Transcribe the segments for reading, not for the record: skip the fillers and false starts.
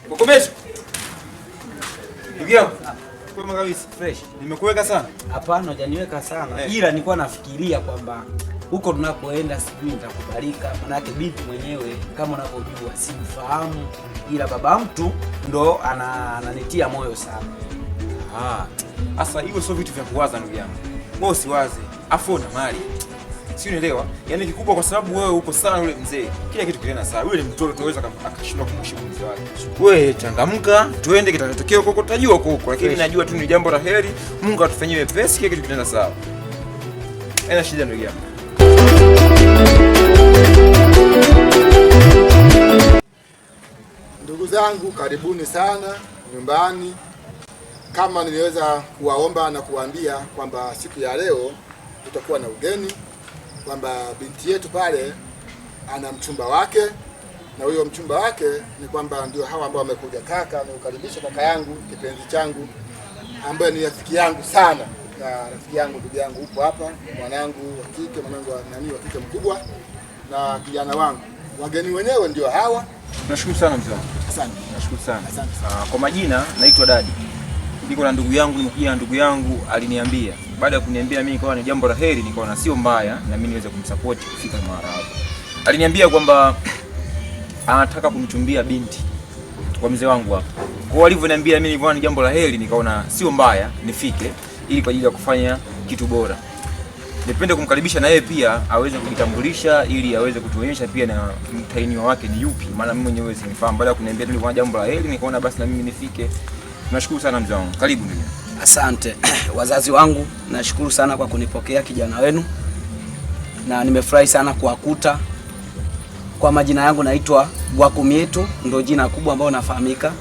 Kokomesho. Ndugu yangu. Kwema kabisa. Fresh. Nimekuweka sana? Hapana, hujaniweka sana. Ila nilikuwa nafikiria kwamba huko tunakoenda sijui nitakubalika, manake binti mwenyewe kama unavyojua simfahamu, ila baba mtu ndo ananitia moyo sana. Ah, sasa hiyo sio vitu vya kuwaza ndugu yangu. Wewe usiwaze, afu una mali. Si unaelewa? Yaani kikubwa kwa sababu wewe uko sana yule mzee. Kila kitu kinaenda sawa. Yule mtoto utaweza akashindwa kumheshimu mzee wake. Wewe changamka, tuende, kitakachotokea huko tutajua huko huko. Lakini najua tu ni jambo la heri. Mungu atufanyie wepesi, kila kitu kinaenda sawa. Haina shida ndugu yangu. Ndugu zangu, karibuni sana nyumbani. Kama niliweza kuwaomba na kuwaambia kwamba siku ya leo tutakuwa na ugeni, kwamba binti yetu pale ana mchumba wake, na huyo mchumba wake ni kwamba ndio hawa ambao wamekuja. Kaka, nikukaribisha kaka yangu, kipenzi changu, ambaye ni rafiki yangu sana, na rafiki yangu ndugu yangu upo hapa, mwanangu wa kike, mwanangu wa nani wa kike mkubwa na kijana wangu. Wageni wenyewe ndio hawa. Nashukuru sana mzee wangu. Asante. Nashukuru sana. Asante sana. Kwa majina naitwa Dadi. Niko na ndugu yangu, nimekuja na ndugu yangu aliniambia. Baada ya kuniambia mimi nikaona ni jambo la heri, nikaona sio mbaya na mimi niweze kumsupport kufika mahali hapo. Aliniambia kwamba anataka kumchumbia binti kwa mzee wangu hapa. Kwa hiyo alivyoniambia mimi nikaona ni jambo la heri, nikaona sio mbaya nifike ili kwa ajili ya kufanya kitu bora. Nipende kumkaribisha na yeye pia aweze kujitambulisha ili aweze kutuonyesha pia na mtainiwa wake ni yupi, maana mimi mwenyewe simfahamu. Baada ya kuniambia tu nilikuwa jambo la heri, nikaona basi na mimi nifike. Nashukuru sana mzee wangu. Karibu ndugu. Asante. Wazazi wangu, nashukuru sana kwa kunipokea kijana wenu, na nimefurahi sana kuwakuta. Kwa majina yangu naitwa Gwakumyetu, ndio jina kubwa ambalo nafahamika.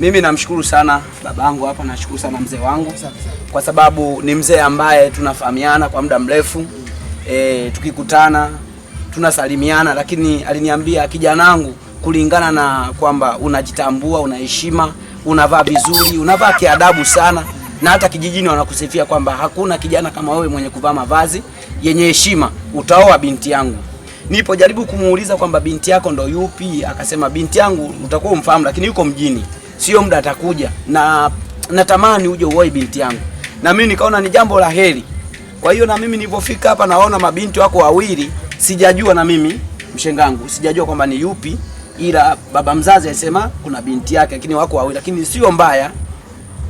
Mimi namshukuru sana babangu hapa, nashukuru sana mzee wangu kwa sababu ni mzee ambaye tunafahamiana kwa muda mrefu. Tukikutana tunasalimiana, lakini aliniambia kijanangu, kulingana na kwamba unajitambua, una heshima, unavaa vizuri, unavaa kiadabu sana, na hata kijijini wanakusifia kwamba hakuna kijana kama wewe mwenye kuvaa mavazi yenye heshima, utaoa binti yangu. Nilipojaribu kumuuliza kwamba binti yako ndo yupi, akasema binti yangu utakuwa umfahamu, lakini yuko mjini, sio muda atakuja, na natamani uje uoe binti yangu. Na mimi nikaona ni jambo la heri. Kwa hiyo na mimi nilipofika hapa naona mabinti wako wawili, sijajua na mimi mshengangu, sijajua kwamba ni yupi, ila baba mzazi alisema kuna binti yake, lakini wako wawili, lakini sio mbaya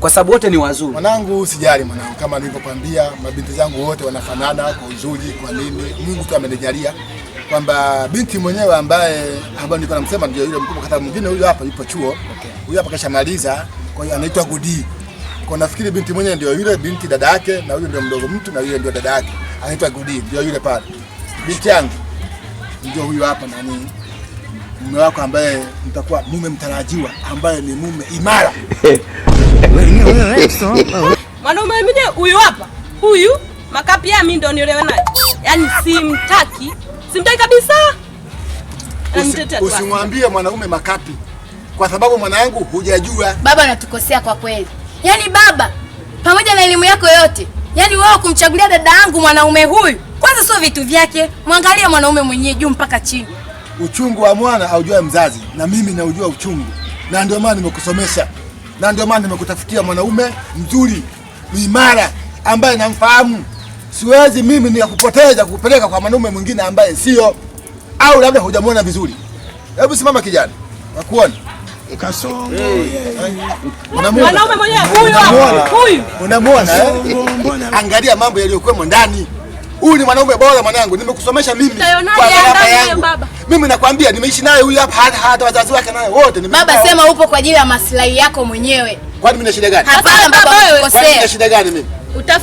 kwa sababu wote ni wazuri. Mwanangu, usijali mwanangu, kama nilivyokuambia mabinti zangu wote wanafanana kwa uzuri, kwa nini Mungu tu amenijalia kwamba binti mwenyewe ambaye nilikuwa namsema ndio yule mkubwa, kata mwingine huyu hapa yupo chuo. Huyu hapa kashamaliza, kwa hiyo anaitwa Gudi. Kwa nafikiri binti mwenyewe ndio yule binti dada yake, na huyu ndio mdogo mtu, na yule ndio dada yake. Anaitwa Gudi, ndio yule pale. Binti yangu ndio huyu hapa, nani mume wako ambaye mtakuwa mume mtarajiwa, ambaye ni mume imara. Mwanaume mwenyewe huyu hapa, huyu makapi ya mimi ndo niolewe naye. Yaani simtaki, simtaki kabisa. Usimwambie mwanaume makapi, kwa sababu mwanangu hujajua. Baba anatukosea kwa kweli. Yaani baba, pamoja na elimu yako yote, yaani wewe kumchagulia dada yangu mwanaume huyu, kwanza sio vitu vyake. Mwangalie mwanaume mwenyewe juu mpaka chini. Uchungu wa mwana aujua mzazi, na mimi naujua uchungu, na ndio maana nimekusomesha, na ndio maana nimekutafutia mwanaume mzuri imara ambaye namfahamu. Siwezi mimi nikakupoteza kukupeleka kwa mwanaume mwingine ambaye sio, au labda hujamuona vizuri. Hebu simama kijana, nakuona. Kasongo. Mwanaume mwenyewe huyu hapa, huyu. Unamuona eh? Angalia mambo yaliyokuwa ndani. Huyu ni mwanaume bora mwanangu, nimekusomesha mimi kwa gharama yangu. Mimi nakwambia nimeishi naye huyu hapa, hata wazazi wake naye wote. Baba sema upo kwa ajili ya maslahi yako mwenyewe. Kwani mimi na shida gani? Hapana baba, wewe Kwani mimi na shida gani mimi?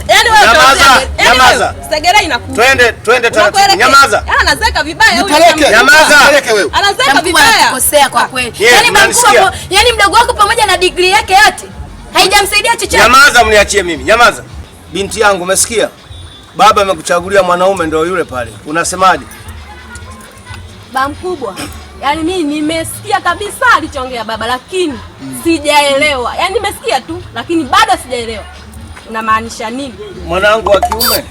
Yaani wewe Nyamaza, nyamaza. Segera inakuja. Twende, twende taratibu. Nyamaza. Anazeka vibaya huyu. Nyamaza. Nipeleke wewe. Anazeka vibaya. Anakosea kwa kweli. Yaani mkubwa, yaani mdogo wako pamoja na degree yake yote haijamsaidia chochote. Nyamaza, mniachie mimi. Nyamaza. Binti yangu umesikia? Baba amekuchagulia mwanaume ndio yule pale. Unasemaje? Ba mkubwa, yaani mimi nimesikia kabisa alichoongea baba, lakini sijaelewa. Yaani nimesikia tu, lakini bado sijaelewa. Unamaanisha nini? Mwanangu wa kiume.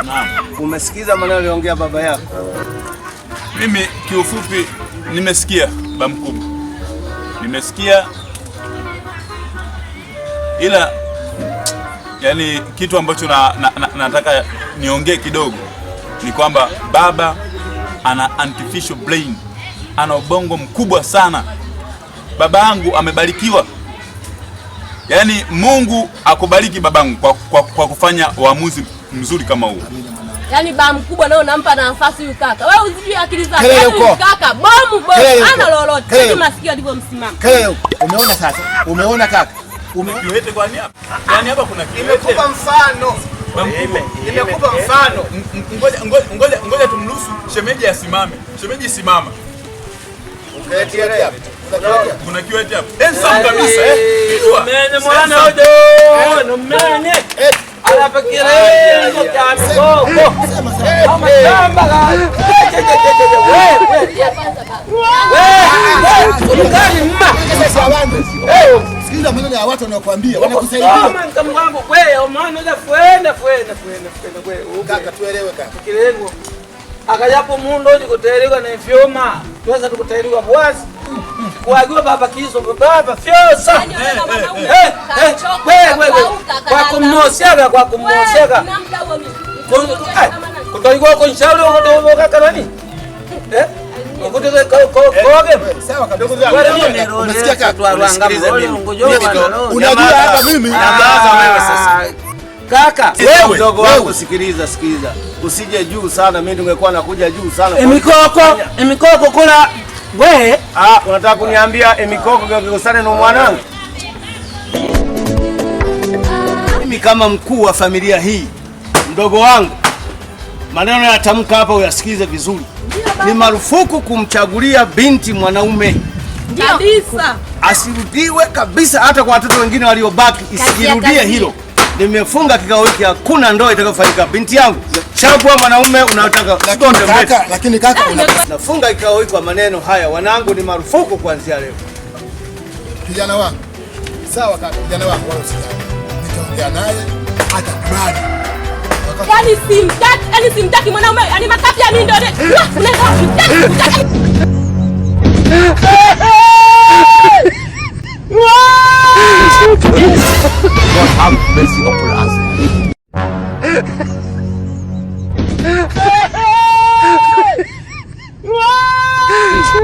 Naam. Umesikiza maneno aliyoongea baba yako? Mimi kiufupi nimesikia ba mkubwa. Nimesikia, ila yani kitu ambacho nataka niongee kidogo ni kwamba baba ana artificial brain, ana ubongo mkubwa sana. Baba yangu amebarikiwa, yaani Mungu akubariki babangu kwa kufanya uamuzi mzuri kama huo. Yaani ba mkubwa nao nampa nafasi huyu kaka. Wewe uzijui akili zake. Kelele Yaani huyu huko. kaka bomu bomu, Kelele huko. ana lolote. Kelele Sijui huko. masikio alivyomsimama. Kelele huko. Umeona sasa? Umeona kaka? Kiwete kwa nini hapa? Yaani hapa kuna kiwete. Nimekupa mfano. Ba mkubwa. Nimekupa mfano. Ngoja ngoja ngoja ngoja tumruhusu shemeji asimame. Shemeji simama. Kiwete hapa. Kuna kiwete hapa. Kuna kiwete hapa. Handsome kabisa eh. Kijua. Mene mwana ojo, no mene. Alapakirengo kya mikoko. Sema sema. Amashamba ga. We, we. We, we. Ulukani mma. Sasa wangu. Sikiliza maneno ya watu wanaokuambia, wanakusaidia. Soma nkamwangu kwe, omwana oja fuenda fuenda fuenda fuenda kwe. Kaka tuelewe kaka. Kirengo. Akajapo mundu oji kuterirwa na ifyoma. Tuweza tukuterirwa bwazi. Kuagiwa baba kiso baba fyosa. Yaani wewe mwanaume Eh, eh, kachoka, we, we, we. kakauka, Kwa kalala. kumnosyaga, kwa kumnosyaga. Wewe, namda huo mimi. Kutoigwa kunshauri ukutoka kanani? Eh? Ukutoka koge. Sawa kabisa. Umesikia kaka? Unisikilize mimi. Unajua hapa mimi Nyamaza wewe sasa. Kaka, Wewe mdogo wangu wewe. sikiliza, sikiliza. Usije juu sana, mimi ningekuwa nakuja juu sana. emikoko, emikoko kula we. Ah, unataka kuniambia emikoko kikosane na mwanangu? Mimi kama mkuu wa familia hii, mdogo wangu, maneno yatamka hapa uyasikize vizuri. Ni marufuku kumchagulia binti mwanaume. Kabisa. Asirudiwe kabisa, hata kwa watoto wengine waliobaki isijirudie kazi. hilo. Nimefunga kikao hiki, hakuna ndoa itakayofanyika. Binti yangu, chagua mwanaume unayotaka. Lakini kaka, lakini kaka Nafunga kikao hiki kwa maneno haya, wanangu, ni marufuku kuanzia leo. kijana wangu. Sawa kaka, kijana wangu wala usijali. Nitaongea naye atakubali. Yaani simtaki, yaani simtaki mwanaume, yaani makapi ya mimi ndio. Unaweza kumtaki, kumtaki. God have mercy upon us.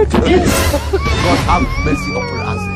God have mercy upon us.